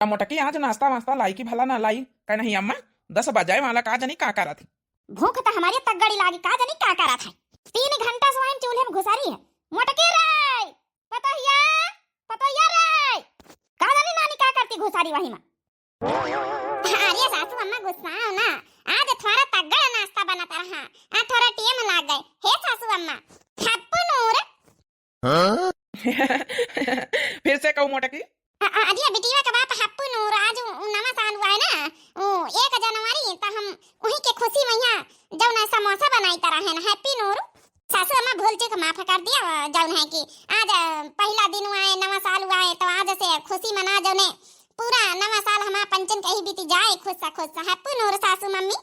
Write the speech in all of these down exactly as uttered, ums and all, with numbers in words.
अब मोटकी आज नाश्ता वास्ता लाई कि भला ना लाई? कहे नहीं अम्मा, दस बजाए वाला, का जानी का करत ही। भूख त हमरे तगड़ी लागी, का जानी का करत है। तीन घंटा से वहीं चूल्हे में घुसरी है। मोटकी रे, पतोहिया, पतोहिया रे, का जानी नानी का करती घुसरी वहीं में। अरे सासू अम्मा गुस्साओ ना, आज थोड़ा तगड़ा नाश्ता बनत रहा, आ थोड़ा टेम लाग गए। हे सासू अम्मा, हप्पू नूर। हाँ? फिर से कहू मोटकी? अ-, अ-, अरे बिटिया के बाप हप्पू नूर, आज उ, उ नवा साल हुआ है ना, उ एक जनवरी, त हम उही के खुशी में यहाँ जौन है समोसा बनाई तरह है ना, हैप्पी नूर। सासू अम्मा भूल चूक माफ कर दिया, जौन है कि आज, अ, पहला दिन हुआ है, नवा साल हुआ है, तो आज से खुशी मना जौने पूरा नवा साल हमार पंचन के ही बीती जाए खुश सा खुश सा। हैप्पी नूर सासू मम्मी।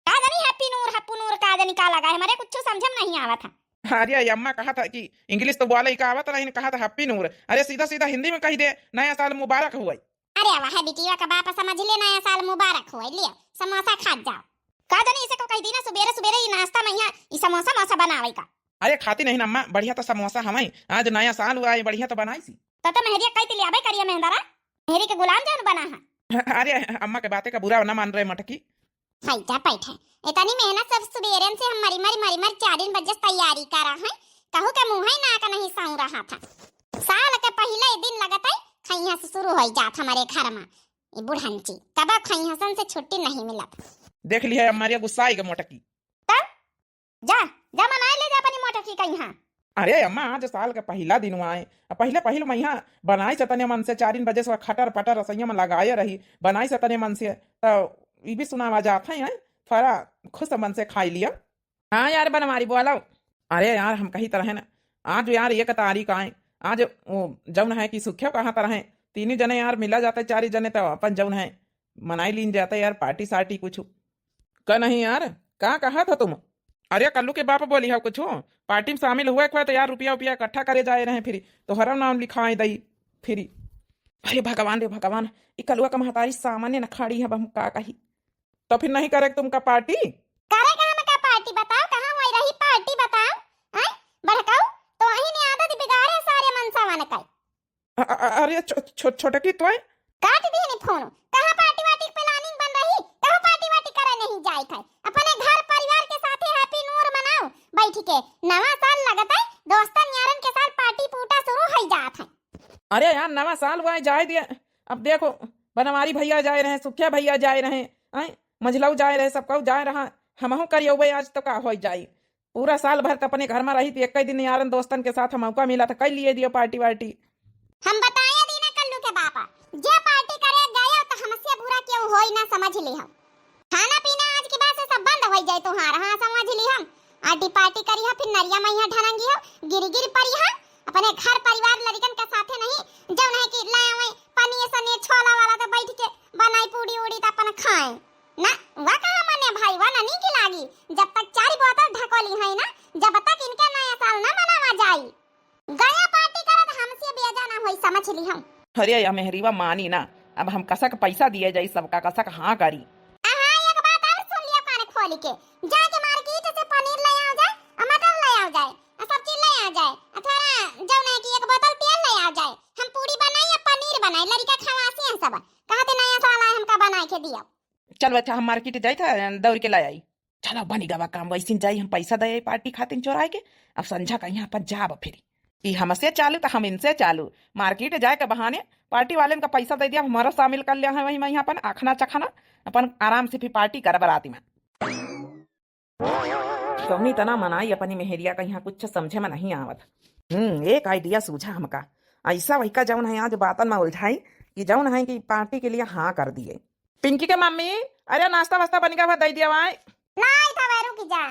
का जानी हैप्पी नूर, हप्पू नूर का जानी का लगा है, हमरे कुछ समझ में नहीं आवत है। अरे अम्मा कहा था कि इंग्लिश तो बोले का आवत नहीं, कहा था हैप्पी नूर। अरे सीधा सीधा हिंदी में कही दे, नया साल मुबारक हुआ। अरे वाह बिटिया का बाप समझ ले, नया साल मुबारक हुआ, ले समोसा खा जाओ। का जानी इसे को कही दी ना सुबेरे सुबेरे ये नाश्ता में यहाँ ये समोसा मोसा बनावे का। अरे खाती नहीं ना अम्मा, बढ़िया तो समोसा हवाई, आज नया साल हुआ है, बढ़िया तो बनाई सी। तो, तो मेहरिया कही ले आबे करिए मेहंदरा, मेहरी के गुलाब जामुन बना है। अरे अम्मा के बातें का बुरा ना मान रहे मटकी। है जा बैठे, इतनी मेहनत सब सुबेरन से हम मरी मरी मरी मरी चारिन बजे से तैयारी करा है, कहू के मुँह ही ना का नहीं साऊ रहा था। साल के पहले दिन लगत है खैया से शुरू हो जात हमारे घर में। ये बुढ़ंची कब खैया सन से छुट्टी नहीं मिलत। देख लिया अम्मा रे गुस्सा आई के मोटकी। तब जा, जा मनाए ले जा अपनी मोटकी का यहाँ। अरे अम्मा, आज साल का पहला दिन हुआ है। अब पहले, पहले मैं यहाँ बनाई से तने मन से चारिन बजे से खटर पटर रसोइया में लगाए रही, बनाई से तने मन से। तो ये भी सुनावा जात है, हैं? थोड़ा खुश मन से खाई लिया। हाँ यार बनवारी बोलो। अरे यार हम कही तरह ना, आज यार एक तारीख आए, आज वो जौन है कि सुख्या कहा तरह है, तीनों जने यार मिला जाते, चार जने तो अपन जौन है मनाई लीन जाते यार, पार्टी सार्टी कुछ। का नहीं यार, का कहा था तुम? अरे कल्लू के बाप बोली है कुछ, पार्टी में शामिल हुए एक बार तो यार रुपया उपिया इकट्ठा करे जाए रहे, फिर तोहरा नाम लिखाए दई फिर। अरे भगवान रे भगवान, ई कलुआ का महतारी सामने न खड़ी है, अब हम का कही? तो फिर नहीं करे तुमका पार्टी? करे का हमका पार्टी बताओ, कहाँ हुई रही पार्टी बताओ? हैं? बड़काऊ, तो वही ने आदत बिगाड़े सारे मनसावन का। अ-, अ-, अरे छो-, छो-, छोटकी तोय? काट दिहनी फोन। कहाँ पार्टी वार्टी के planning बन रही? कहाँ पार्टी वार्टी करे नहीं जाए थे? अपने घर परिवार के साथे हैप्पी नूर मनाओ बैठ के। नवा साल लगत है, दोस्तन यारन के साथ पार्टी पूटा शुरू हो जात है। अरे यार नवा साल हुआ है, जाए दिया। अब देखो बनवारी भैया जाए रहे, सुखिया भैया जाए रहे, आए मझलऊ जाए रहे, सबको जाए रहा, हमहू करियौबे आज तो का हो जाई। पूरा साल भर त अपने घर में रही थी, एक ही दिन यारन दोस्तन के साथ मौका मिला था, कर लिए दियो पार्टी वार्टी। हम बताया दी ना कल्लू के बापा, जे पार्टी करे गयो तो हमसे बुरा केहू होई ना, समझ ली हम। खाना पीना आज के बाद से सब बंद हो जाए तुहार, हाँ समझ ली हम। आडी पार्टी करी हा, फिर नरिया मैया ढरंगी हो, गिरी गिरी परी हा, अपने घर परिवार लड़िकन के साथे नहीं, जौन है कि लाए हुए पनीर सनीर छोला वाला तो बैठ के बनाई पूड़ी उड़ी तो अपन खाए। ना, वा कहाँ मने भाई, वा ना नीक लागी। जब तक चार बोतल ढकोली है ना, जब तक इनके नया साल ना मनावा जाई। गया पार्टी करत हमसे बेजा ना होई, समझ ली हम। अरे या मेहरीवा मानी ना, अब हम कसक पैसा दिए जाई, सबका कसक हाँ करी। हाँ, एक बात और सुन लिया कान खोल के, जाके मार्केट से पनीर ले आओ जाए, आ मटर ले आओ जाए, आ सब्जी ले आओ जाए, आ थोड़ा जौन है कि एक बोतल तेल ले आओ जाए। हम पूड़ी बनाई या पनीर बनाई, लड़िका खवासी हैं सब, कहा दे नया साल आए हमका बना के दिया। चलो अच्छा, हम मार्केट जाई था, दौड़ के ले आई। चलो बनी गवा काम, वैसिन जाई हम पैसा दे पार्टी खातिन चोराए के। अब संझा का यहाँ पर जाब फिर, ई हमसे चालू तो हम इनसे चालू। मार्केट जाए के बहाने पार्टी वाले का पैसा दे दिया, हमारा शामिल कर लिया है वही में यहाँ अपन आखना चखना, अपन आराम से फिर पार्टी करब राती में। कौनी तना मनाई अपनी मेहरिया का यहाँ कुछ समझे में नहीं आवत। हम्म, एक आइडिया सूझा हमका। ऐसा वही का जौन है आज बातन में उलझाई कि जौन है कि पार्टी के लिए हाँ कर दिए। पिंकी के मम्मी, अरे नाश्ता वास्ता बन गया हुआ, दे दिया वाई। लाई था वै, रुक जा।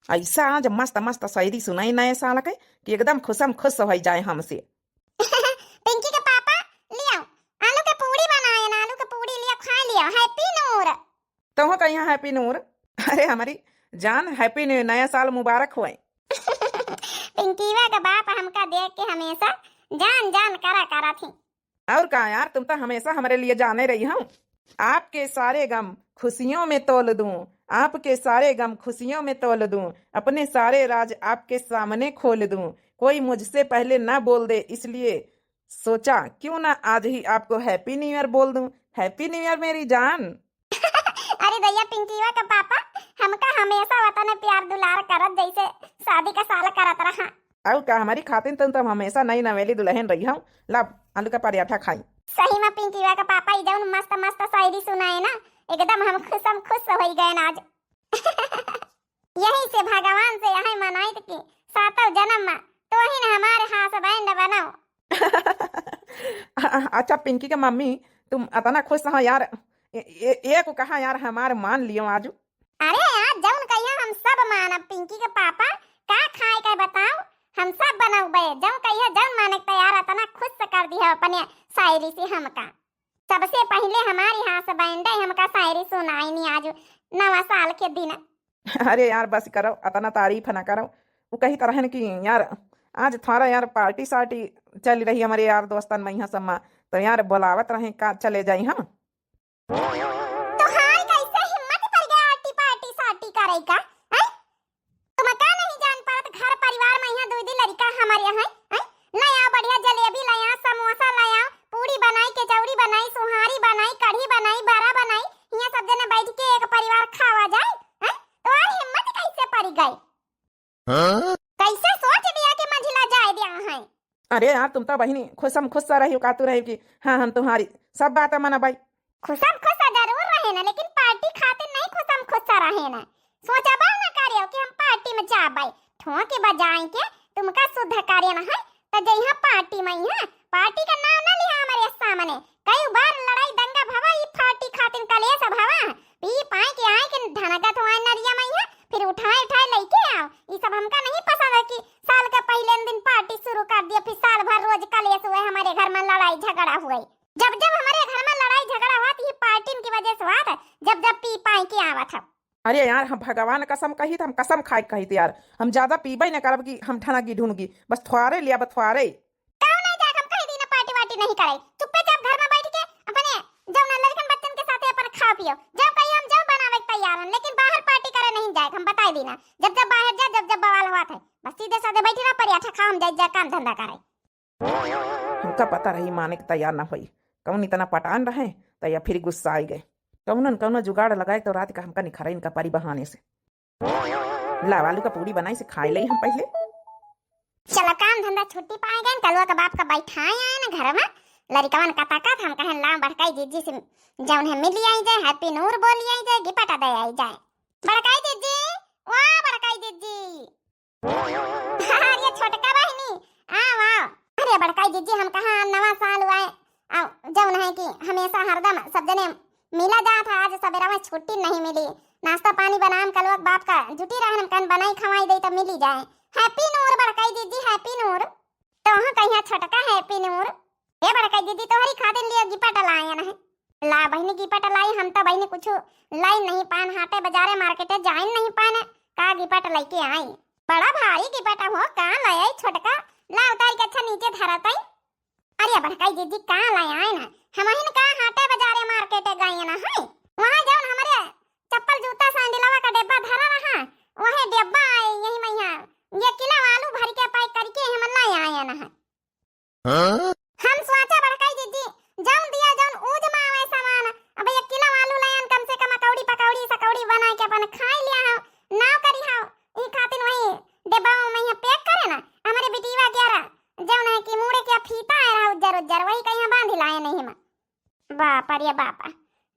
ऐसा आज मस्त मस्त शायरी सुनाई नए साल के कि एकदम खुशम खुश हो जाए हमसे। पिंकी के पापा, लियाओ, आलू के पूड़ी बनाए ना, आलू के पूड़ी लिया, खा लिया। हैप्पी नूर। तोहो का यहाँ हैप्पी नूर। अरे हमारी जान, हैप्पी न्यू, नया साल मुबारक होए। पिंकीवा का बाप हमका देख के हमेशा जान जान करा करा थी। और का यार, तुम तो हमेशा हमारे लिए जाने रही हो। आपके सारे गम खुशियों में तोल दूं, आपके सारे गम खुशियों में तोल दूं, अपने सारे राज आपके सामने खोल दूं। कोई मुझसे पहले ना बोल दे, इसलिए सोचा क्यों ना आज ही आपको Happy New Year बोल दूं। Happy New Year मेरी जान। अरे दैया, पिंकीवा का पापा हमका हमेशा वतने प्यार दुलार करत, जैसे शादी का साल करत रहा। अउ का, हमरी खातिन तुम तो हमेशा नई नवेली दुलहिन रही हो। लब आलू का पराठा खाई। सही में पिंकीवा का पापा ई जौन मस्त मस्त शायरी सुनाए ना, एकदम हम खुशम खुश होइ गए ना आज। यही से भगवान से यही मनाइत कि सातों जन्म में तोहिन हमारे husband बनाओ। अच्छा पिंकी के मम्मी, तुम अतना खुश हो यार, ए, ए, एक कहा यार हमार मान लियो आजू। अरे यार, जौन कहिया हम सब मानब पिंकी के पापा, का खाए का बताओ, हम सब बनौबे, जौन कहिया जौन माने के तैयार, अतना खुश कर दिया अपने शायरी से हमका। सबसे पहिले हमारी husband हमका शायरी सुनाई नी आज नवा साल के दिन। अरे यार बस करो, अतना तारीफ ना करो। वो कही तरह कि यार आज थोड़ा यार party सार्टी चल रही हमारे यार दोस्तन में यहाँ सब में, तो यार बोलावत रहे का चले जाई हम। तो हाय कैसे हिम्मत पड़ गया आटी पार्टी सार्टी करे का, हैं? तुम का नहीं जान पारत, घर परिवार में यहाँ दुई दुई लड़का हमारे यहाँ, हैं? ले आओ बढ़िया जलेबी ले आओ, समोसा ले आओ, पूड़ी बनाई, कचौड़ी बनाई, सुहारी बनाई, कढ़ी बनाई, बरा बनाई, यहाँ सब जने बैठ के एक परिवार खावा जाए, हैं? तुम्हारी हिम्मत कैसे पड़ गई? हाँ? कैसे सोच दिया कि मंझिला जाए दिया है? अरे यार तुम तो बहिनी खुशम खुश रही हो, कातू रही कि हाँ हम तुम्हारी सब बात मनबाई। खुशम खुश जरूर रहे ना, लेकिन पार्टी खातिर नहीं खुशम खुश रहे ना। सोचबा न करियो कि हम पार्टी में जाबे, ठोंके बजाए के तुमका शुद्ध करे न है, त जइहा पार्टी में। यहाँ पार्टी का नाम न लिहा हमारे सामने। कई बार लड़ाई दंगा भवा, ई पार्टी खातिर कलेश भवा। पी पाए के आए के ढनगत हुआ नरिया में यहाँ, फिर उठाए उठाए लेके आओ। ई सब हमका नहीं पसंद है कि साल के पहले दिन पार्टी शुरू कर दिया, फिर साल भर रोज कलेश हुए, हमारे घर में लड़ाई झगड़ा हुए। जब जब हमारे घर में लड़ाई झगड़ा हुआ तो ये पार्टी की वजह से हुआ था, जब जब पी पाए के आवत है। अरे यार हम भगवान कसम कही त हम कसम खाए कही त यार हम ज्यादा पीबे न करब कि हम ढनगी ढुनगी, बस थ्वारे लिया बस थ्वारे। कहूँ नहीं जाए, हम कही दी ना पार्टी वार्टी नहीं करे, चुप्पे चाप घर में बैठ के अपने जौन लड़कन बच्चन के साथे अपन खाओ पियो, जब कही हम जब बनावे के तैयार हन, लेकिन बाहर पार्टी करे नहीं जाए, हम बताई दी ना। जब जब बाहर जा, जब जब बवाल हुआ थे, बस सीधे साधे बैठी रह, पराठा खाओ, हम जाए जाए काम धंधा करे। हमका पता रही माने के तैयार ना होई, कौन इतना पटान रहे, त या फिर गुस्सा आई गए। कौनो न कौनो जुगाड़ लगाए तो रात का हमका निखरा इनका परी बहाने से। लाव आलू का पूड़ी बनाई से खाए ले हम पहले। चलो काम धंधा छुट्टी पाए गए, कलुआ के बाप का बैठाए आए ना घर में, लड़िकवन का ताकत हम कहें लाव बड़काई जीजी से जौन है मिली आई जाए, हैप्पी नूर बोली आई जाए, गिपटा दे आई जाए। बड़काई जीजी, वाह बड़काई जीजी। अरे छोटका बहिनी, आओ, आओ। अरे बड़काई जीजी, हम कहाँ नवा साल हुआ है, आओ, जौन है कि हमेशा हरदम सब जने मिला जात है, आज सबेरा में छुट्टी नहीं मिली। नाश्ता पानी बनाम कलुआ के बाप का जुटी रहन, हम कन बनाई खवाई दे तो मिली जाए। हैप्पी नूर बड़काई जीजी, हैप्पी नूर। तोहू कहिया छोटका हैप्पी नूर। ए बड़काई दीदी, तोहरी खातिर लियो गिपट लायन है। ला बहिनी गिपट लाई, हम तो बहिनी कुछ लाई नहीं पान, हाटे बाजारे मार्केटे जाइन नहीं पान, का गिपट लेके आई? बड़ा भारी गिपट हो, का लाए छोटका? ला उतार के अच्छा नीचे धरत आई। अरे बड़काई दीदी का लाए आए ना, हमहिन का हाटे बाजारे मार्केटे गए ना है, वहाँ जौन हमरे चप्पल जूता सैंडलवा का डिब्बा धरा रहा, वही डिब्बा आई यही मैया ये किलो आलू भर के पैक करके हम लाई आए ना है। हाँ? हम सोचा बड़काई दीदी, जौन दिया जौन ऊज में आवे सामान, अब एक किलो आलू लायन, कम से कम अकौड़ी पकौड़ी सकौड़ी बना के अपन खाई लिया हो, नाव करी हो, ई खातिर वही डिब्बा में यहाँ पैक करे ना, हमारे बिटिया के यारा, जौन है कि मुड़े के फीता आए रहा उज्जर उज्जर, वही कहीं बांध लाए नहीं हम। बाप रे बाप,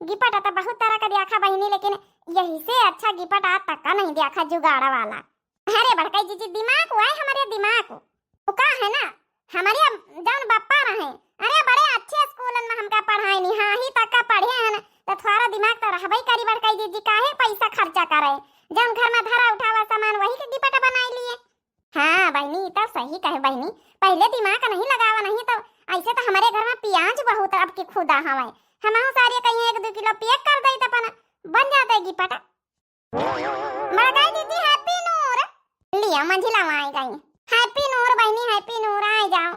गिपट तो बहुत तरह का देखा बहिनी, लेकिन यही से अच्छा गिपट आज तक का नहीं देखा जुगाड़ वाला। अरे बड़काई जीजी, दिमाग हुआ है हमारे दिमाग। वो का है ना, हमारे अब जौन बप्पा रहे, अरे बड़े अच्छे स्कूलन में हमका पढ़ाए नहीं, हाँ ही तक का पढ़े हैं ना, तो थोड़ा दिमाग तो रहबे करी बड़काई जीजी, काहे पैसा खर्चा करे, जौन घर में धरा उठावा सामान वही के गिपट बनाए लिए। हाँ बहिनी, ई तो सही कहे बहिनी, पहले दिमाग नहीं लगावा, नहीं तो ऐसे तो हमारे घर में प्याज बहुत अब की खुदा हवाए, हम सारे कहीं एक दो किलो पैक कर दे तो अपन बन जाते गिपट। बड़काई दीदी, हैप्पी नूर। लिया, मंझिला में आई गई। हैप्पी नूर बहिनी, हैप्पी नूर, आ जाओ।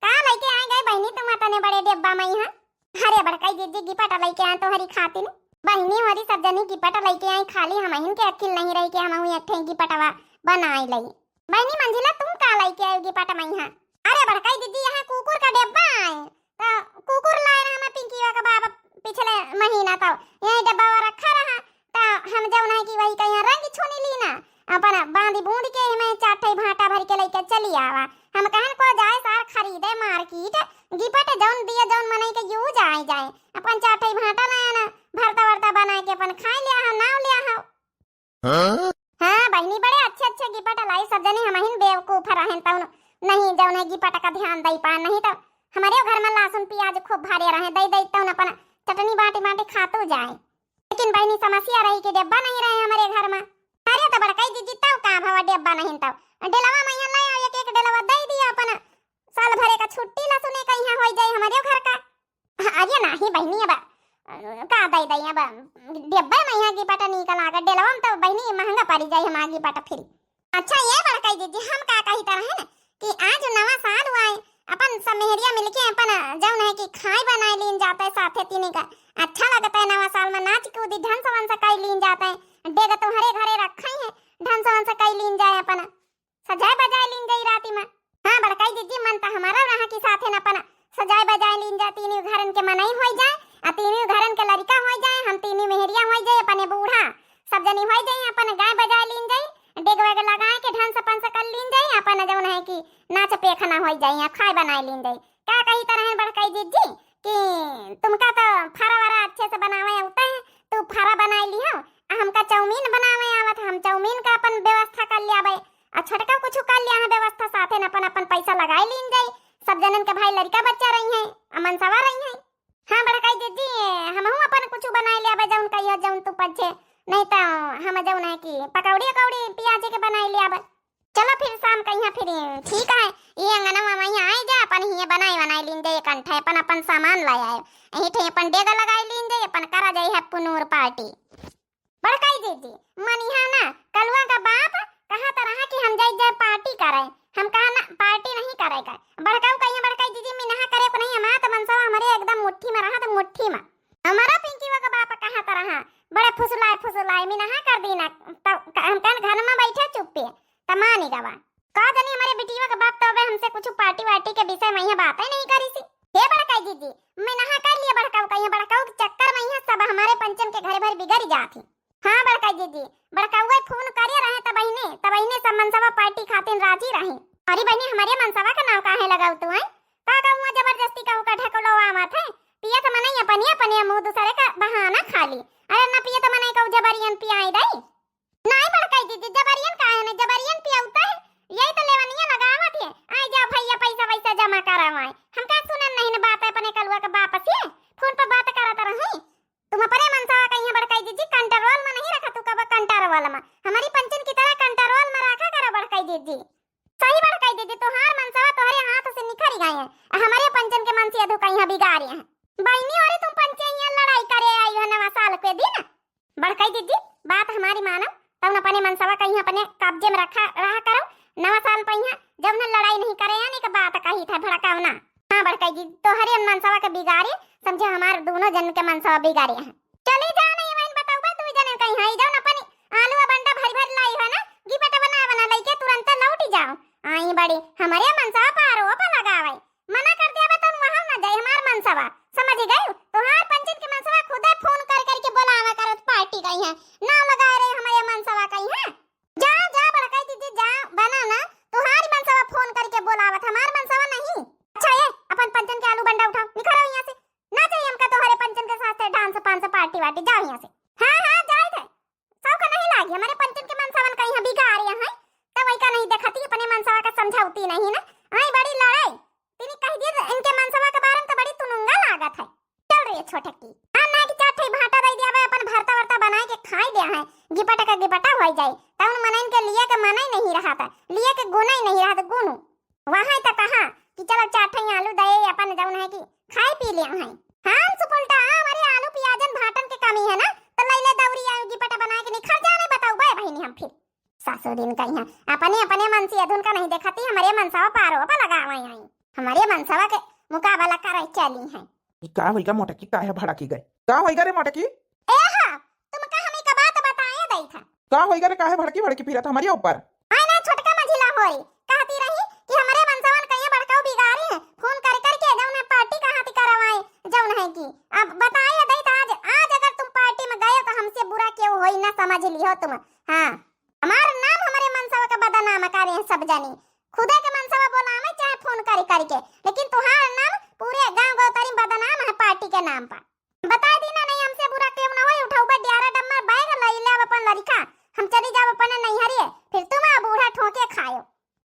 का लेके आ गए बहिनी तुम अतने बड़े डिब्बा में यहाँ? अरे बड़काई दीदी, गिपट लेके आए तोहरी खातिर। बहिनी होरी सब जनी गिपट लेके आई, खाली हमहिन के अक्ल नहीं रही कि हम एक ठे गिपटवा बनाई लई। बहिनी मंझिला, तुम का लेके आए गिपट में यहाँ? अरे बड़काई दीदी, यहाँ कुकुर का डब्बा आए, तो कुकुर लाए रहा मैं पिंकीवा का बाबा पिछले महीना, तो यही डब्बा रखा रहा, तो हम जौन है कि वही कहीं रंग छुनी ली ना, अपन बांधी बूंद के मैं चार ठे भाटा भर के लेके चली आवा। हम कहन को जाए सार खरीदे मार्केट, गिफ्ट जौन दिए जौन मनई के यूज आए जाए, अपन चार ठे भाटा लाया ना, भरता वर्ता बना के अपन खाए लिया हो, नाव लिया हो। हाँ? हाँ बहिनी, बड़े अच्छे अच्छे गिफ्ट लाई, सब जने हमहिन बेवकूफ रहन तौन नहीं जौन है गिफ्ट का ध्यान दई पा, नहीं तो हमरे घर में लहसुन प्याज खूब भरे रहे, दई दई तौन अपन चटनी बाटी बाटी खातू जाए। लेकिन बहिनी समस्या रही कि डब्बा नहीं रहे हमरे घर में। अरे तो बड़काई दीदी तब का भवा डब्बा नहीं तब डेलवा में यहाँ लाया, एक एक डेलवा दई दिया अपन साल भरे का छुट्टी लहसुने का यहाँ हो जाए हमरे घर का। अरे नाही बहिनी, अब, अ, का दई दई अब, डिब्बे में यहाँ गिपट निकल आगा, डेलवा में तो बहिनी महंगा पड़ी जाई हमार गिपट फिर। अच्छा ये बड़काई दीदी, हम का कही तरह है ना कि आज नवा साल हुआ है, अपन सब मेहरिया मिलके अपन जौन है कि खाए बनाए लीन जाता है साथे तीनी का। अच्छा लगता है नवा साल में नाच कूदी ढंस वंस कई लीन जाता है। डेग तुम्हारे घरे रखा ही है, ढंस वंस कई लीन जाए अपन। सजाए बजाए लीन जाई राती में। हाँ बड़काई दीदी, मन त हमारा रहा कि साथे न अपन सजाए बजाए लीन जाए, तीनों घरन के मनई होई जाए, आ तीनों घरन के लड़िका होई जाए, हम तीनों मेहरिया होई जाए, अपने बूढ़ा सब जनी होई जाए, अपन गाए बजाए लीन जाए, डेग वेग लगाए के ढंस पंस कर लीन जाए, अपन जौन है कि नाच पेखना होई जाए, आ खाए बनाए लीन जाए। का कही तरह बड़काई दीदी कि तुमका तो फरा वरा अच्छे से बनावे आवता है, तू फरा बनाए लिहो, आ हमका चाउमीन बनावे आवत, हम चाउमीन का अपन व्यवस्था कर लियाबे। आ छोटका कुछ कर लिया है व्यवस्था, साथे न अपन अपन पैसा लगाए लीन जाई। सब जनन के भाई लड़िका बच्चा रही हैं, आ मनसवा रही हैं। हाँ बड़काई दीदी, हमहू अपन कुछ बनाए लियाबे, जौन कहियो जौन तू पछे, नहीं तो हम जौन है कि पकौड़ी अकौड़ी पियाजे के बनाए लियाबे। चलो फिर शाम का यहाँ फिर ठीक है, ये अंगनवा में यहाँ आए जा, अपन ही बनाए बनाए लीन जाए, एक अंठे अपन अपन सामान ले आए, यही ठे अपन डेगा लगाए लीन जाए, अपन करा जाए है पुनूर पार्टी। बड़काई दीदी, मनिहा ना, कलुआ का बाप कहा तो रहा कि हम जाए जाए पार्टी करे, हम कहा ना पार्टी नहीं करे का। बड़काऊ कहिए बड़काई दीदी, मिनहा करे को नहीं, हमारा तो मनसवा हमारे एकदम मुट्ठी में रहा, तो मुट्ठी में। हमारा पिंकीवा का बाप कहा तो रहा, बड़ा फुसलाए फुसलाए मिनहा कर दी ना, तो हम कहन घर में बैठे चुप्पे, त मानी गवा। का जानी हमारे बिटिया के बाप तो अबे हमसे कुछ पार्टी वार्टी के विषय में यहाँ बातें नहीं करी सी। हे बड़काई दीदी, मिनहा कर लिए बड़काऊ का, यहाँ बड़काऊ के चक्कर में यहाँ सब हमारे पंचन के घरे भर बिगड़ जात ही। हाँ बड़काई दीदी, बड़काऊ फोन करे रहे तब बहिने, तब बहिने सब मनसवा पार्टी खातिर राजी रही। अरे बहिने, हमारे मनसवा का नाव काहे लगाऊ तू है? का कहूँ जबरदस्ती कहू का ढकलो आवत है? पियत मनई अपने अपने मुँह दूसरे का बहाना खाली। अरे न पियत मनई कहू जबरियन पियाई दई। नाहीं बड़काई दीदी, जबरियन काहे न, जबरियन पियौता है, यही तो लेवनिया लगावत है। आई जा भैया, पैसा वैसा जमा करावाए। हम का सुनन नहीं न बात है अपने कलुआ के बाप से, फोन पर बात करत रही। तुम अपने मनसवा कहिए बड़काई दीदी, कंट्रोल में नहीं रखा तू कब कंट्रोल में। हमारी पंचन की तरह कंट्रोल में रखा करो बड़काई दीदी। सही बड़काई दीदी, तोहार मनसवा तोहरे हाथ से निखर गए हैं, आ हमारे पंचन के मनसे अधो कहीं बिगाड़े हैं। बहिनी, अरे तुम पंचे यहाँ लड़ाई करे आई हो नवा साल के दिन? बड़काई दीदी, बात हमारी मानो, तब न अपने मनसवा कहीं अपने कब्जे में रखा रहा करो। नवा साल पर यहाँ जब न लड़ाई नहीं करे यानी कि बात कही था भड़कावना। हाँ बड़काई दीदी, तोहरे मनसवा के बिगाड़े, समझे हमारे दोनों जन के मनसवा बिगाड़े हैं। चली जा नहीं वहीं बताऊबा, तू जने कहीं है जौन अपनी आलू बंडा भरी भरी लाई है ना, गिपट बना बना लेके तुरंत लौट जाओ। आई बड़ी हमारे मनसवा पारो पर लगावे, मना कर दिया बा, तन वहाँ ना जाए हमार मनसवा, समझ गए? तोहार पंचन के मनसवा खुदे फोन कर करके बोलावा करत पार्टी कहीं है, नाव लगा रहे हमारे मनसवा कहीं है। जा, जा बड़काई दीदी, जा, बना ना, तोहार मनसवा फोन करके बोलावत, हमार मनसवा नहीं। अच्छा ये अपन पंचन के आलू बंडा उठाओ, निखरो यहाँ से, ना चाहिए हमका तोहरे पंचन के साथ डांस पांस पार्टी वार्टी, जाओ यहाँ से। हाँ, हाँ, जाए थे, सबका नहीं लागी, हमारे पंचन के मनसवन कहीं बिगाड़े हैं, तो वही का नहीं देखती, अपने मनसवा का समझौती नहीं ना। आई बड़ी लड़ाई, तिनी कह दिए इनके मनसवा के बारे में तो बड़ी तुनुंगा लागत है। चल रही है छोटकी, हाँ ना कि चार ठे भाटा दे दिया, अपन भरता वर्ता बनाए के खाई दिया है, गिपटा का गिपटा हो जाए, तब उन मनइन के लिए के मना ही नहीं रहा था, लिए के गुना ही नहीं रहा था, गुनु। वहाँ तो कहा कि चलो चार ठे आलू दे अपन जौन है कि खाए पी ले हैं। हाँ सुपुल्टा, हमारे आलू प्याजन भाटन के कमी है ना, तो ले ले दौरी आलू गिपटा बनाए के निखर जाने बताऊ बे बहिनी हम फिर। सासुरिन का यहाँ अपने अपने मनसी अधुन का नहीं देखती, हमारे मनसवा पारो पर लगावे आई, हमारे मनसवा के मुकाबला करे चली हैं। ई का होइगा मोटकी, काहे भड़की गए? का होइगा रे मोटकी? ए हा, तुमका हम एक बात बताए दई था। का होइगा रे, काहे भड़की भड़की फिरत हमारे ऊपर? आय ना छोटका मझिला होई, कहती रही कि हमारे मनसवन कहिया बड़का अब बताई दई तो आज, आज अगर तुम पार्टी में गए हो तो हमसे बुरा केहू होई ना, समझ लिहो तुम। हाँ, हमार नाम हमरे मनसवा के बदनाम करे हैं सब जनी। खुदे के मनसवा बोलावे चाहे फोन करी करी के, लेकिन तुहार नाम पूरे गांव गोतरी में बदनाम है पार्टी के नाम पर। बताई दी ना, नहीं हमसे बुरा केहू ना होई, उठाऊ बा डियारा डम्मर बैग लई ले अब अपन लड़िका, हम चली जाब अपने नैहरिए, फिर तुम आ बूढ़ा ठोके खायो।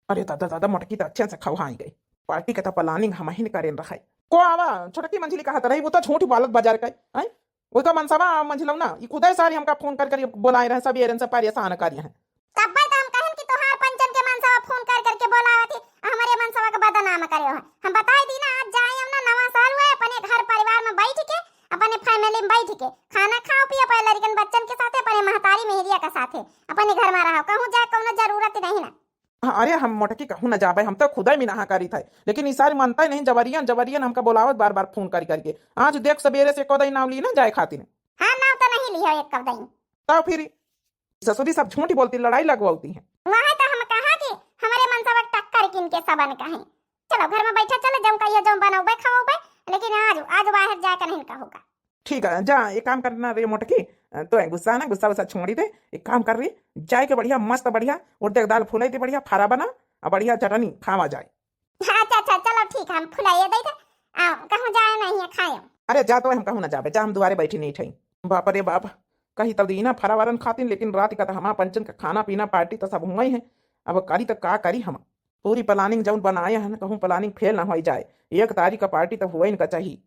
अरे दादा दादा, मोटकी तो अच्छे से खवाई गई। पार्टी के तो प्लानिंग हम ही करेन रहे। को आवा, छोटकी मंझली कहत रही, वो तो झूठी बालत बाजार का, हैं? वो तो मनसवा मंझलौना, ई खुदे सारी हमका फोन कर कर बोलाए रहे, सब एरन से परेशान करिए हैं। तब्बे तो हम कहन कि तोहार पंचन के मनसवा फोन कर करके बोलावत ही, हमरे मनसवा के बदनाम करे हो। हम बताई दी ना, आज जाए हम ना नवा साल हुए, अपने घर परिवार में बैठ के, अपने फैमिली में बैठ के खाना खाओ पियो, पहले लड़कन बच्चन के साथे, अपने महतारी मेहरिया के साथे, अपने घर में रहो, कहूँ जाए कौनो जरूरत नहीं ना। हाँ, अरे हम मोटकी कहूँ न जाबे, हम तो खुदे मिनाहा करी थे, लेकिन ई सारी मनता ही नहीं, जबरियन जबरियन हमका बोलावत बार बार फोन करी करी के। आज देख सबेरे से एको दई नाव ली ना जाए खातिर। हाँ, नाव तो नहीं लियो एक कब दई। तो फिर ससुरी सब झूठी बोलती, लड़ाई लगवाती है। वह तो हम कहा कि हमरे मनसवा के टक्कर किन के सबन कहे। चलो घर में बैठा, चलो जौन कहियो जौन बनौबे खवौबे, लेकिन आज, आज बाहर जाके नहीं कहूँगा। ठीक है, जा एक काम करना रे मोटकी, तो गुस्सा ना, गुस्सा वुस्सा छोड़ी दे। एक काम कर रे, जाए के बढ़िया मस्त बढ़िया उड़द के दाल फुलाई दे, बढ़िया फारा बना और बढ़िया चटनी खावा जाए। अच्छा अच्छा, चलो ठीक है, हम फुलाइए दे थे। आओ, कहूँ जाए नहीं है, खाए। अरे जा, तो हम कहूँ ना जाबे, जा हम दुआरे बैठी नहीं ठई। बाप रे बाप, कही तब दीना फरावारन खातिन, लेकिन रात का तो हमार पंचन का खाना पीना पार्टी तो सब हुआ ही है। अब करी तो का करी हम, पूरी प्लानिंग जौन बनाए हैं ना, कहूँ प्लानिंग फेल ना हो जाए। एक तारीख का पार्टी तो हुआ इनका चाहिए।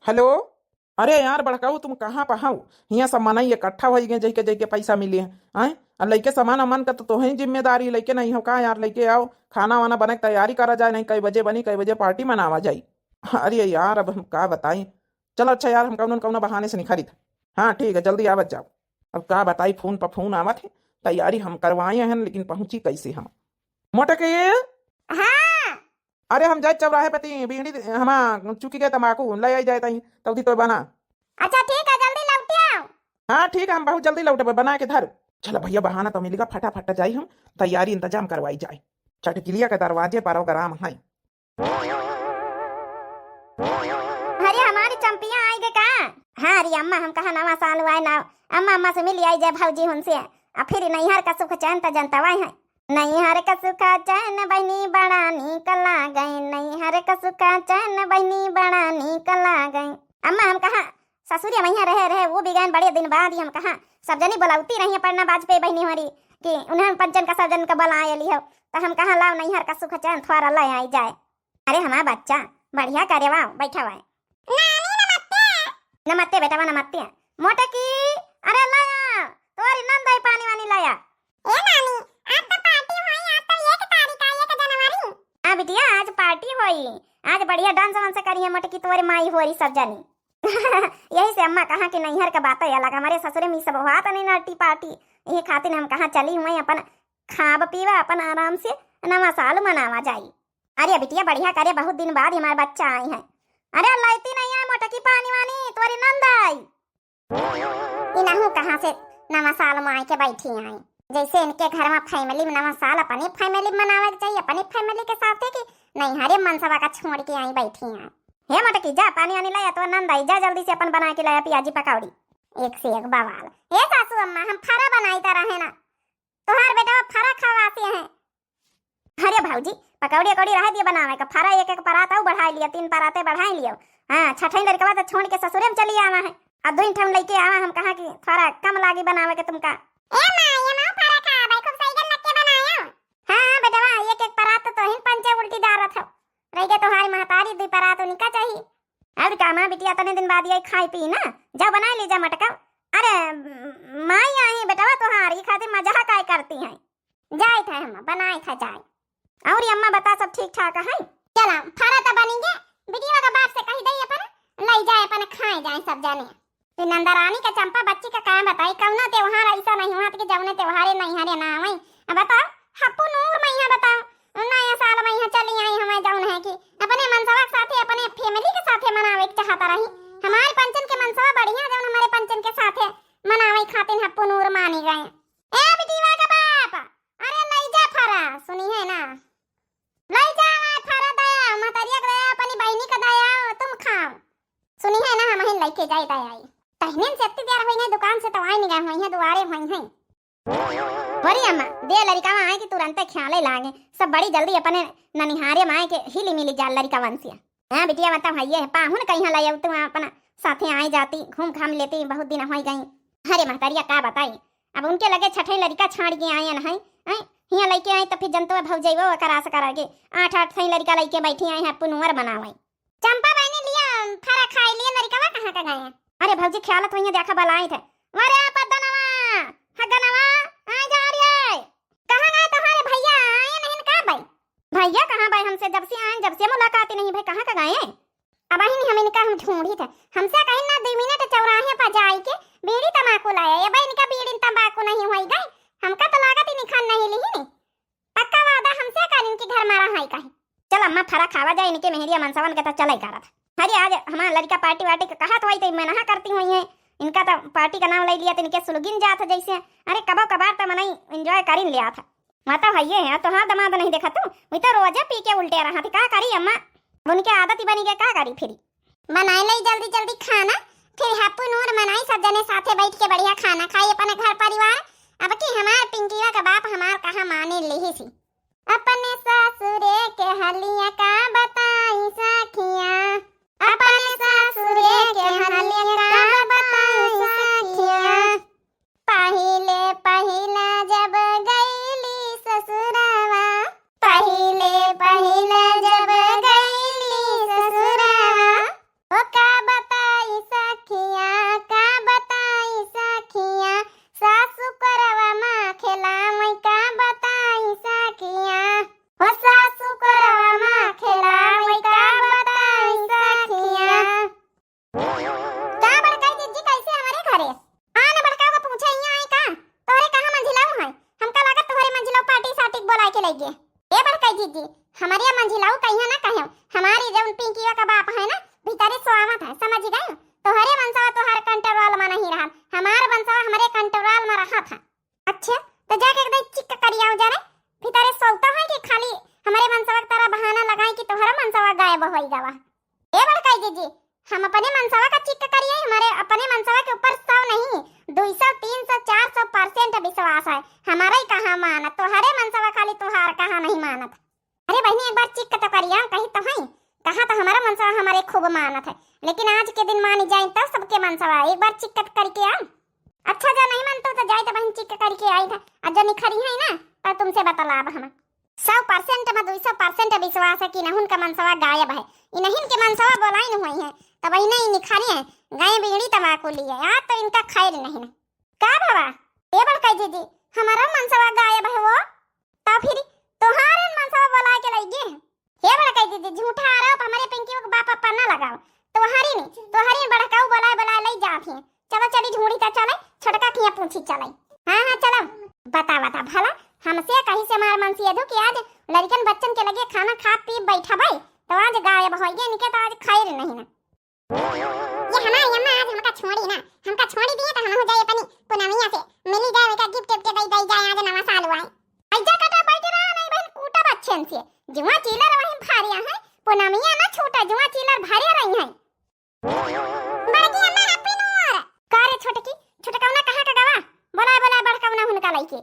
हेलो, अरे यार बड़काऊ, तुम कहाँ पर हऊ? हियाँ सब मनई इकट्ठा होई गए, जइके जइके पैसा मिली है, आए? और लइके सामान अमान का तो तोहे जिम्मेदारी, लइके नहीं हो का यार? लइके आओ, खाना वाना बने के तैयारी करा जाए, नहीं कई बजे बनी, कई बजे पार्टी मनावा जाई। अरे यार, अब हम का बताई। चलो अच्छा यार, हम कौनो न कौनो बहाने से निखरी था। हाँ ठीक है, जल्दी आवत जाओ। अब का बताई, फोन पर फोन आवत है, तैयारी हम करवाए हैं, लेकिन पहुँची कैसे हम? मोटकी। हाँ। अरे हम जाए चौराहे पे ती बीड़ी हमा चुकी गए तमाकू ले आई जाए तई तौदी तो बना। अच्छा ठीक है, जल्दी लौटिया। हाँ ठीक है, हम बहुत जल्दी लौटबे, बना के धर। चलो भैया, बहाना तो मिल गया, फटाफट जाई हम तैयारी इंतजाम करवाई जाए। चटकिलिया के दरवाजे प्रोग्राम है। अरे हमारी चंपिया आई गे का? हाँ रे अम्मा, हम कहा नवा साल हुआ है ना, अम्मा, अम्मा से मिली आई जाए भौजी हुन से, आ फिर नैहर का सुख चैन त जनतवा है। नैहर का सुख चैन बहिनी बड़ा नीक लागे, नैहर का सुख चैन बहिनी बड़ा नीक लागे। अम्मा हम कहा ससुरिया मैया रहे रहे, वो भी गए बड़े दिन बाद ही, हम कहा सब जनी बोलावती रही पड़ना बाजपेयी बहिनी हमारी कि उन्हें पंचन का सब जन का बोला लियो, तो हम कहा लाओ नैहर का सुख चैन थोड़ा ले आई जाए। अरे हमार बच्चा, बढ़िया करे, वाह, बैठा हुआ है। नानी नमस्ते। नमस्ते बेटवा, नमस्ते। मोटकी, अरे लाया, तोरी नंद आई पानी वानी लाया। ए नानी, आज तो पार्टी होई, आज तो एक तारीख है, एक जनवरी। हाँ बिटिया, आज पार्टी होई, आज बढ़िया डांस वांस करी है मोटकी, तोरे माई होरी सब जानी। यही से अम्मा कहा कि नैहर का बात है अलग, हमारे ससुरे में ई सब हुआ तो नहीं नटी पार्टी, यही खातिर हम कहा चली हुए अपन खाब पीवा, अपन आराम से नवा साल मनावा जाई। अरे बिटिया बढ़िया करे, बहुत दिन बाद ही हमारे बच्चा आई हैं। अरे लैती नहीं है मोटकी पानी वानी, तोरी नंद आई। इनहू कहाँ से नवा साल में आए के बैठी आई, जैसे इनके घर में फैमिली में नवा साल अपनी फैमिली में मनावे के चाहिए, अपनी फैमिली के साथ है कि नहीं, हरे मनसवा का छोड़ के आई बैठी आई। हे मोटकी जा पानी वानी लाया, तो नंद आई, जा जल्दी से अपन बना के लाया पियाजी पकौड़ी। एक से एक बवाल। हे सासू अम्मा, हम फरा बनाई ता रहे ना, तोहार बेटवा फरा खवासे हैं। अरे भौजी, पकौड़ी अकौड़ी रह दिए बनावे का, फरा एक एक परात आऊ बढ़ाई लिया, तीन पराते बढ़ाई लियो। हाँ, छठई लड़कवा तो छोड़ के ससुरे में चली आवा है, अब दुई ठम लइके आवा, हम कहा कि थोड़ा कम लागी बनावे के तुमका। ए माँ, ये माँ फरा खा भाई, खूब सही गल लग के बनायो। हाँ हाँ बेटवा, एक एक परात तो तोहिन पंचे उल्टी डारत हो, रह गए तोहारी महतारी दुई परात उनका चाहिए। और का माँ बिटिया तने दिन बाद ये खाई पी ना, जाओ बनाई ले जा मटका। अरे माई आई बेटवा तोहार, ये खातिर मजाक काय करती हैं। जाए था हम बनाए था जाए। और ये अम्मा बता सब ठीक ठाक है? चला फरा तो बनी गे, बिटिया का बाप से कही दई अपन ले जाए, अपन खाए जाए सब जाने। तो नंदरानी का चंपा बच्ची का काम बताई, कौनो त्योहार ऐसा नहीं हुआ कि जौने त्योहारे नहीं हरे ना आवे। अब बताओ, हप्पू नूर मैया बताओ, नया साल मैया चली आई हमें जौन है कि अपने मनसवा के साथे, अपने फैमिली के साथे मनावे के चाहता रही। हमारे पंचन के मनसवा बढ़िया जौन हमारे पंचन के साथे मनावे खातिर हप्पू नूर मानी गए। ए बिटिया के बाप, अरे लई जा फरा, सुनी है ना? लई जा आवा फरा दया, महतरिया के दया, अपनी बहिनी के दया, तुम खाओ। सुनी है आई, आई, आई। तहनीन से इतनी देर होई नहीं, दुकान से तो आई नहीं गए होई हैं, दुआरे होई हैं। अरे अम्मा, दे लड़िका आए कि तुरंते ख्याले लागे। सब बड़ी जल्दी अपने ननिहारे माए के हिली मिली जा लड़िका वंशिया। हाँ बिटिया, बताओ, है ये पाहुन कहीं ले आऊ, तू अपना साथे आई जाती, घूम घाम लेती, बहुत दिन होई गई। अरे महतरिया, का बताई, अब उनके लगे छठे लड़िका छाड़ के आए हैं, हैं? हियाँ लइके आई तो फिर जनतो भौजइवो ओकर आस करगे। आठ आठ सही लड़िका लइके बैठी आई हैं, पुनुअर मनावे। चंपा बहिनी, लिया फरा खाई, लिया लड़िकवा कहाँ का गए? अरे भौजी, ख्यालत होइहैं, देखा बलाइत है। अरे पद्दनवा, हगनवा, आ जा रे। कहाँ गए तुम्हारे भैया, आए नहीं का भाई? भैया कहाँ भाई, हमसे जब से आए, जब से मुलाकात ही नहीं भाई, कहाँ का गए? अब अहिन हम इनका हम ढूंढी थे, हमसे कहीं ना दो मिनट चौराहे पर जाई के बीड़ी तमाकू लाया, ये भाई इनका बीड़ी तंबाकू नहीं होई गई, हमका तो लागत ही निखान नहीं लिही नहीं। पक्का वादा हमसे कर इनके घर मा रहा है कहीं। चल अम्मा, फरा खावा जाए, इनके मेहरिया मनसवन के तो चले करत। अरे आज हमार लड़िका पार्टी वार्टी के कहत होई तो मना करती होई हैं। इनका तो पार्टी का नाम ले लिया तो इनके सुलगिन जात है जैसे। अरे कबो कबार तो मनई enjoy करिन लिया था। वह तो हइये है, तोहार दमाद नहीं देखा तू, वही तो रोजे पी के उल्टे रहा था। का करी अम्मा, अब उनके आदत ही बनी गई, का करी फिर? बनाए लई जल्दी जल्दी खाना, फिर happy नूर मनाई, सब जने साथे बैठ के बढ़िया खाना खाई अपने घर परिवार। अब की हमार पिंकिया का बाप हमार कहा माने लिहिसी। अपने ससुरे के हलिया का बताई सखिया, अपने ससुरे के हलिया का बताई सखिया। पहिले पहिला जब गईली ससुरवा, पहिले पहिला जब गईली ससुरवा, ओ का बताई सखिया, का बताई सखिया, सासु करवा मा खेलावई का बताई सखिया, ओ सासु करवा मा खेलावई का बताई सखिया। का बड़काई जीजी, कैसे हमारे घरे? आ ना बड़काऊ का पूछे, यहाँ आई का? तोहरे कहाँ मंझिलाऊ है? हमका लागत तोहरे मंझिलाऊ पार्टी साटी बोला के लइगे। ए बड़काई जीजी, हमारे यहाँ मंझिलाऊ कहिया ना कहे। हमारी जौन पिंकिया का बाप है ना, भीतरे सोआवत है, समझ गए? तोहरे मनसवा तोहार control मा नहीं रहा, हमार मनसवा हमरे control मा रहा था। अच्छा, तो जाके एक दाई check करियाओ जा रे, भीतरे सोता है कि खाली हमरे मनसवा के तरह बहाना लगाए कि तोहरा मनसवा गायब होई गवा। ए बड़काई जीजी, हम अपने मनसवा का check करिए, हमारे अपने मनसवा के ऊपर सौ नहीं, दो सौ, तीन सौ, चार सौ percent विश्वास है। हमारा ही कहाँ मानत, तोहरे मनसवा खाली तोहार कहाँ नहीं मानत। अरे बहिनी, एक बार check तो करिया, कही तो है, कहा तो हमारा मनसवा हमारे खूब मानत है, लेकिन आज के दिन मानी जाए तो सबके मनसवा। एक बार check करके आ। अच्छा, जा नहीं मानतो तो जाए तो बहिन check करके आई था, और जो निखरी है ना तो तुमसे बतलाब हम। सौ percent मा दो सौ percent विश्वास है कि इनहुन का मनसवा गायब है। इनहिन के मनसवा बोलाइन हुई है, तब इन्हें निखरी है, गए बीड़ी तमाकू लिए, आज तो इनका खैर नहीं ना। का भवा? ए बड़काई जीजी, हमारा मनसवा गायब है वो, तो फिर तोहारे मनसवा बोला के लइगे। हे बड़काई जीजी, झूठा आरोप हमरे पिंकी के बाप पर ना लगाओ। तोहरी नहीं, तोहरी बड़काऊ बोलाए बोलाए लई जात हैं। चलो चली ढूंढी ता चले, छोटका किया पूछी चले। हाँ हाँ चलो। बता बता भला, हमसे कहीं से मार मन से कि आज लड़कन बच्चन के लगे खाना खा पी बैठा भाई, तो आज गायब हो गए, इनके तो आज खैर नहीं ना। ये हमार अम्मा आज हमका छोड़ी ना, हमका छोड़ी दिए तो हम हो जाए अपनी पुनमिया से मिली जाए, का gift विफ्ट दे दे जाए, आज नवा साल हुआ है। ऐजा कटा बैठ रहा नहीं बहन, कूटा बच्चन से, जुआ चीलर वही भारिया है, पुनमिया ना छूटा, जुआ चीलर भारिया रही है। बड़की अम्मा happy नूर। का रे छोटकी, छोटकवना कहाँ का गवा? बोला बोला बड़कवना हुनका लइके।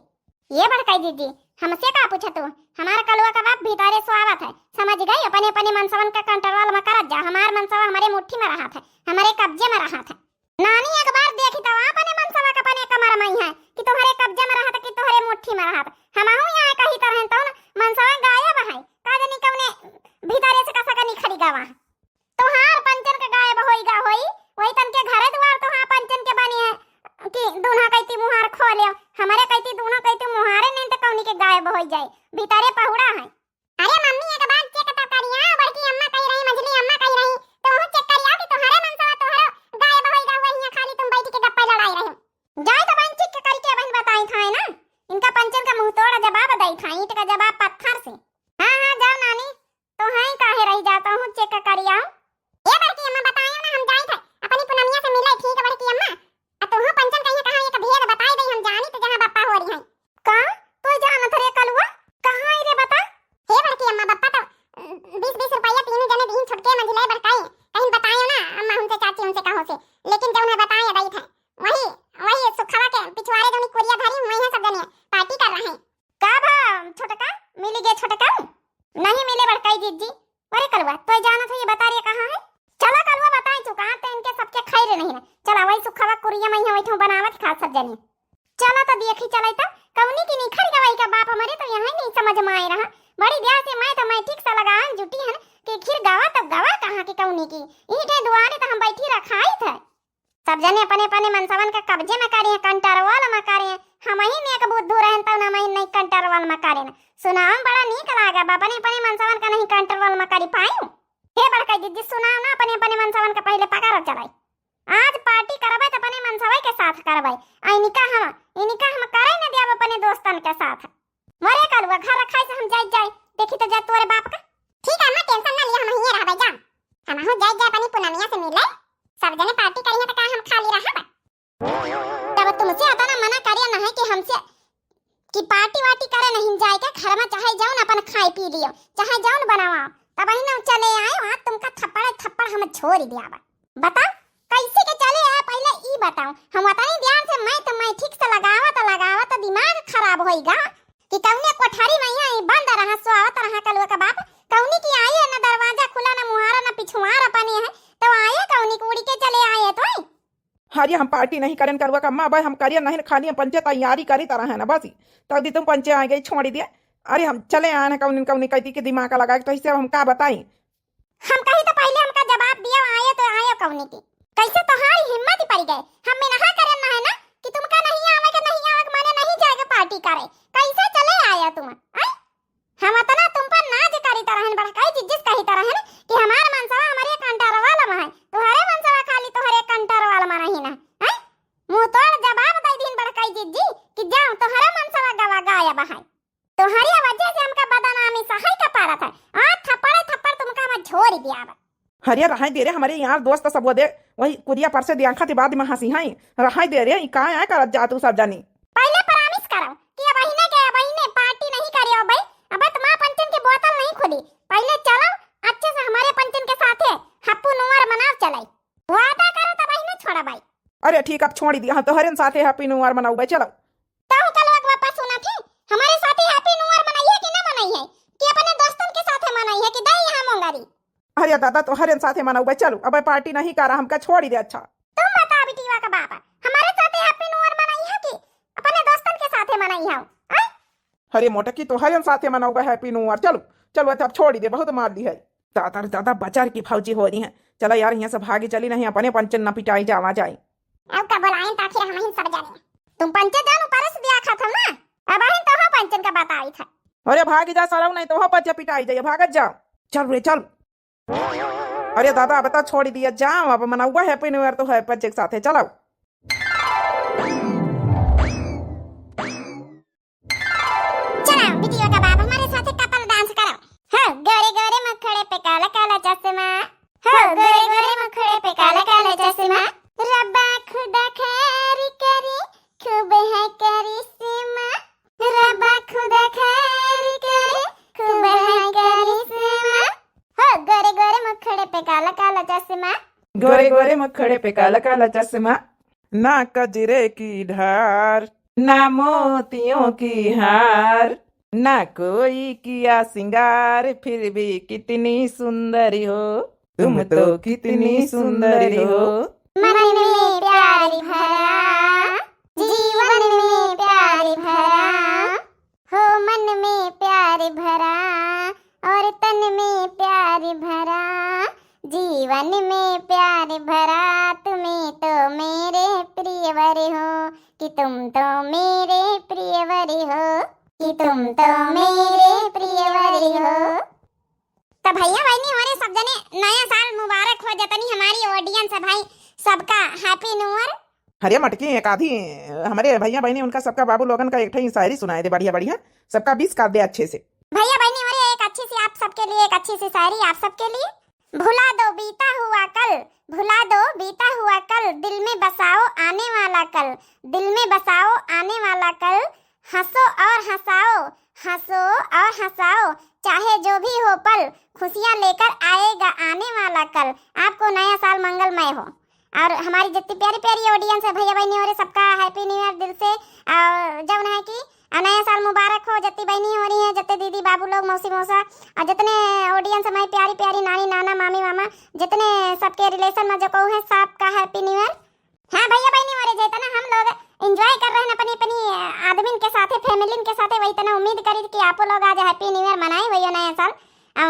ये बड़काई जीजी, हमसे का पूछत हो? हमार कलुआ का बाप भीतरे सोआवत है, समझ गई? अपने अपने मनसवन का control मा करत जा। हमार मनसवा हमरे मुट्ठी मा रहत है, हमरे कब्जे मा रहत है। नानी एक बार देखी तो अपने मनसवा का अपने कमर मा ही है कि तोहरे कब्जे मा रहत है कि तोहरे मुट्ठी मा रहत है। हमहू यहाँ कही तरह तो मनसवा गायब है, का जानी कौने भीतरे से कसा का निखरी गवा। तोहार पंचन के गायब होई गा होई, वही तन के घरे दुआर तोहार पंचन के बनी है कि दूल्हा कैती मुहार खोले, हमरे कैती दूल्हा कैती मुहारे नहीं तो कौनी के गायब होई जाए, भीतरे पहुड़ा है। अरे मम्मी, एक बार check तो करिया, बड़की अम्मा कही रही, मझली अम्मा कही रही, तो वहू check करिया कि तोहरे मनसवा तोहरो गायब होई गा हुआ हियाँ खाली रे नहीं ना, चला वही सुखवा कुरिया मइहाँ वही ठो बनावत खात सब जनी। चला तो देखी चलाई तो, कउनी की निखर गवाई का बाप हमरे तो यहाँ ही नहीं समझ में आए रहा। बड़ी देर से मैं तो मैं ठीक से लगावन जुटी है ना, कि खीर गवा तब गवा कहाँ की कउनी की। यही ठे दुआरे तो हम बैठी रखाई थे। सब जने अपने अपने मनसवन का कब्जे में करे हैं, कंट्रोल में करे हैं। हम ही नेक बुद्धू रहन तो हम ही नहीं कंट्रोल में करे ना। सुनाव में बड़ा नीक लागा, अपने अपने मनसवन का नहीं कंट्रोल में करी पाई। हे बड़का जिज्जी, सुनाव ना, अपने अपने मनसवन का पहले पकड़ो चलाई। आज पार्टी करबै त अपने मनसवै के साथ करबै। आ इनका हम, इनका हम करै न देब अपने दोस्तन के साथ। मोरे कलुआ घर रखाई से हम जाई जाई, देखी तो जा तोरे बाप का। ठीक है, अम्मा टेंशन ना लिया, हम हिये रहबै जा। हम हूँ जाई जाई अपनी पूनमिया से मिले। सब जने पार्टी करिहे त का हम खाली रहब? तब तुमसे अतना मना करिया न है कि हमसे कि पार्टी वार्टी करे नहीं जाए के, घर में चाहे जौन अपन खाए पी लियो, चाहे जौन बनावा, तब ही ना चले आए, वहाँ तुमका थप्पड़ थप्पड़ हम छोड़ दिया बा। बताओ, कैसे के चले आए, पहले ई बताओ। हम अतनी ध्यान से मैं तो मैं ठीक से लगावत लगावत दिमाग खराब होइगा कि कौने कोठरी में यहाँ ई बंद रहा, सोवत रहा कलुआ का बाप, कौनी की आए न दरवाजा खुला, न मुहारा, न पिछुआर अपने है, तो आए कौनी की उड़ी के चले आए तो। अरे हम पार्टी नहीं करेन करुआ का अम्मा, अबे हम करियन नहीं, खाली हम पंचे तैयारी करी तरह है ना बस। तब दी तुम पंचे आ गई, छोड़ी दिए। अरे हम चले आए ना कौन कौन कहती के दिमाग का लगा के, तो इससे अब हम का बताई? हम कही तो पहले हमका जवाब दिया, आए तो आए कौनी की। कैसे तोहारी हिम्मत पड़ गए? हम में नहा करन ना है ना कि तुमका नहीं आवे के, नहीं आवे के माने नहीं जाए के पार्टी करे। कैसे चले आया तुम? आय? हम अतना तुम पर नाज करी तरहन, बड़काई जिज्जिस कही तरहन कि हमार मनसवा हमरे कंटरवाल में है, तोहरे मनसवा खाली तोहरे कंटरवाल में नहीं ना, हैं? मुंह तोड़ जवाब दे दीन बड़काई जिज्जी कि जाओ तोहरे मनसवा गवा गायब है, तोहरे वजह से हमका बदनामी सहाय का पारत है, आज थप्पड़ थप्पड़ तुमका हम झोरी दिया बा। अरे रहाई दे रे, हमरे यार दोस्त सब वो दे, वही कुरिया पर से दिया खाती बाद में हंसी है। रहाई दे रे, ई का है करत जा तू सब जानी। पहले promise करो कि अब महीने के, अब महीने पार्टी नहीं करियो भाई, अब तो माँ पंचन के बोतल नहीं खुली। पहले चलो अच्छे से हमारे पंचन के साथे Happy New Year मनाव चलाई। वादा करो तब महीने छोड़ा भाई। अरे ठीक, अब छोड़ी दिया, हम तोहरे साथे Happy New Year मनाऊ भाई, चलो। तहु कलवा के बापा सुना थे, हमरे साथे Happy New Year मनइहे कि ना मनइहे, कि अपने दोस्तन के साथे मनइहे कि दई यहाँ मोंगारी। अरे दादा, तोहरे साथे मनउबे, चलू, अबे पार्टी नहीं करा, हमका छोड़ी दे, अच्छा। तुम बता बिटिया का बापा, हमरे साथे Happy New Year मनइहे कि अपने दोस्तन के साथे मनइहे, आय? अरे मोटकी, तोहरे साथे मनउबे Happy New Year, चलू, चलू, अच्छा, अब छोड़ी दे, बहुत मार दी है। दादा रे दादा, बजर की भौजी हो रही हैं। चला यार, यहाँ से भागी चली, नहीं अपने पंचन न पिटाई जावा जाए। अब का बोलाएं त आखिर हमहिन सब जाने। तुम पंचे जान ऊपर से दिया खात हो ना, अब आहिन तो हो पंचन का बताई था। अरे भागी जा सरऊ, नहीं तो हो पंचे पिटाई जाइए, भागत जाओ। चल रे चल। अरे दादा, अब तो छोड़ी दिया जाओ, अब मनउबा Happy New Year तो है पंचे के साथे, चलो। चला, बिटिया का बाप, हमरे साथे couple dance करो। हो, गोरे गोरे मुखड़े पे काला काला चश्मा। हो, गोरे गोरे मुखड़े पे काला काला चश्मा। रब्बा खुदा खैर करे, खूब है करिश्मा। रब्बा खुदा खैर करे, खूब है करिश्मा। हो, गोरे गोरे मुखड़े पे काला काला चश्मा। गोरे गोरे मुखड़े पे काला काला चश्मा। ना कजरे की धार, ना मोतियों की हार, ना कोई किया सिंगार, फिर भी कितनी सुंदर हो, तुम तो कितनी सुंदर हो। मन में प्यार भरा, जीवन में प्यार भरा, हो मन में प्यार भरा और तन में प्यार भरा, जीवन में प्यार भरा, तुम्हें तो मेरे प्रियवर हो, कि तुम तो मेरे प्रियवर हो, कि तुम तो मेरे प्रियवर हो। तो भैया बहनी, हमरे सब जने नया साल मुबारक हो जतनी हमारी audience है भाई, सबका Happy New Year। अरे मटकी, एक आधी हमरे भैया बहनी, उनका सबका बाबू लोगन का एक ठे शायरी सुनाए दे, बढ़िया बढ़िया, सबका wish कर दे अच्छे से। भैया बहनी, हमरे एक अच्छी सी आप सबके लिए, एक अच्छी सी शायरी आप सबके लिए। भुला दो बीता हुआ कल, भुला दो बीता हुआ कल, दिल में बसाओ आने वाला कल, दिल में बसाओ आने वाला कल, हंसो और हंसाओ, हंसो और हंसाओ, चाहे जो भी हो पल, खुशियां लेकर आएगा आने वाला कल। आपको नया साल मंगलमय हो। और हमारी जितनी प्यारी प्यारी audience है भैया बहनी और सबका Happy New Year दिल से। और जौन है कि और नया साल मुबारक हो, जितनी बहनी हो रही हैं, जितने दीदी बाबू लोग, मौसी मौसा, और जितने audience हमारी प्यारी प्यारी नानी नाना मामी मामा, जितने सबके relation में जो कहू है, सबका Happy New Year। हाँ भैया बहनी हो रही, जितना हम लोग enjoy कर रहे हैं अपनी अपनी आदमीन के साथे, family के साथे, वही तना उम्मीद करी कि आपो लोग आज Happy New Year मनाए, वही नया साल। अ,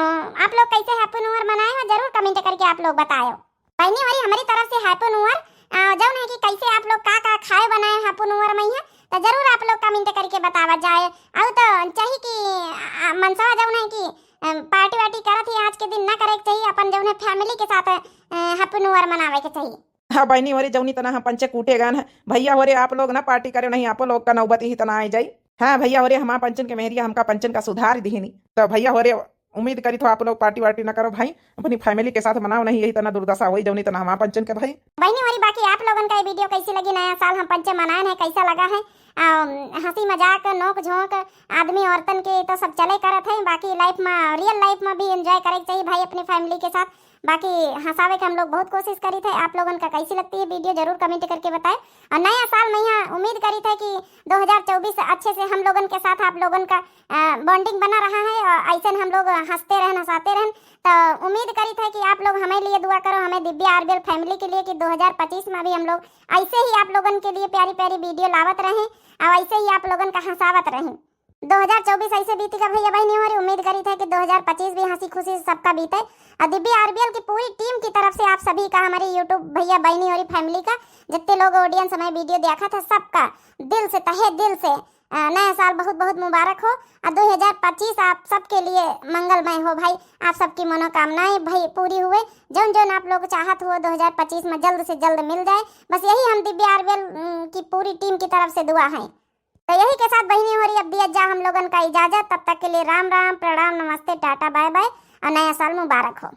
आप लोग कैसे Happy New Year मनाए हो, जरूर comment करके आप लोग बतायो। बहनी हो रही, हमारी तरफ से Happy New Year। अ, जौन है कि कैसे आप लोग का का खाए बनाए Happy New Year में है, तो जरूर आप लोग comment करके बतावा जाए। और तो चाहिए कि, अ, मनसवा जौन है कि, अ, party वार्टी करत ही आज के दिन ना करे के चाहिए, अपन जौन है family के साथ, अ, Happy New Year मनावे के चाहिए। हाँ बहनी हो रे, जौनी तना हम पंचे कूटे गन है, भैया हो रे, आप लोग ना party करे नहीं, आप लोग का नौबत ही तना आ जाई। हाँ भैया हो रे, हमार पंचन के मेहरिया हमका पंचन का सुधार दिहिनी। तो भैया हो रे, उम्मीद करी थो आप लोग party वार्टी ना करो भाई, अपनी family के साथ मनाओ, नहीं यही तना दुर्दशा होई जौनी तना हमार पंचन के भाई। बहनी हो रही, बाकी आप लोगन का ये video कैसी लगी, नया साल हम पंचे मनाए हैं, कैसा लगा है? आ, हंसी मजाक, नोक झोंक, आदमी औरतन के तो सब चले करत है, बाकी life में, real life में भी enjoy करे के चाहिए भाई अपनी family के साथ। बाकी हंसावे के हम लोग बहुत कोशिश करी थे। आप लोगन का कैसी लगती है video, जरूर comment करके बताए। और नया साल में यहाँ उम्मीद करी थे कि दो हज़ार चउबीस अच्छे से हम लोगन के साथ आप लोगन का, अ, bonding बना रहा है और ऐसे हम लोग हंसते रहन, हंसाते रहन। तो उम्मीद करी थे कि आप लोग हमें लिए दुआ करो, हमें दिव्या आरबीएल family के लिए, कि दो हज़ार पच्चीस में भी हम लोग ऐसे ही आप लोगन के लिए प्यारी प्यारी video लावत रहें और ऐसे ही आप लोगन का हंसावत रहें। दो हज़ार चउबीस ऐसे बीती का भैया बहनी हो रही, उम्मीद करी थे कि दो हज़ार पच्चीस भी हंसी खुशी से सबका बीते। और दिव्या आरबीएल की पूरी team की तरफ से आप सभी का, हमारी YouTube भैया बहनी हो रही family का, जितने लोग audience हमें video देखा था, सबका दिल से, तहे दिल से, अ, नया साल बहुत बहुत मुबारक हो। और दो हज़ार पच्चीस आप सबके लिए मंगलमय हो भाई, आप सबकी मनोकामनाएं भाई पूरी हुए, जौन जौन आप लोग चाहत हो दो हज़ार पच्चीस में जल्द से जल्द मिल जाए। बस यही हम दिव्या आरबीएल, उम, की पूरी team की तरफ से दुआ है। तो यही के साथ बहनी हो रही, अब दिया जा हम लोगन का इजाजत। तब तक के लिए राम राम, प्रणाम, नमस्ते, टाटा, bye bye और नया साल मुबारक हो।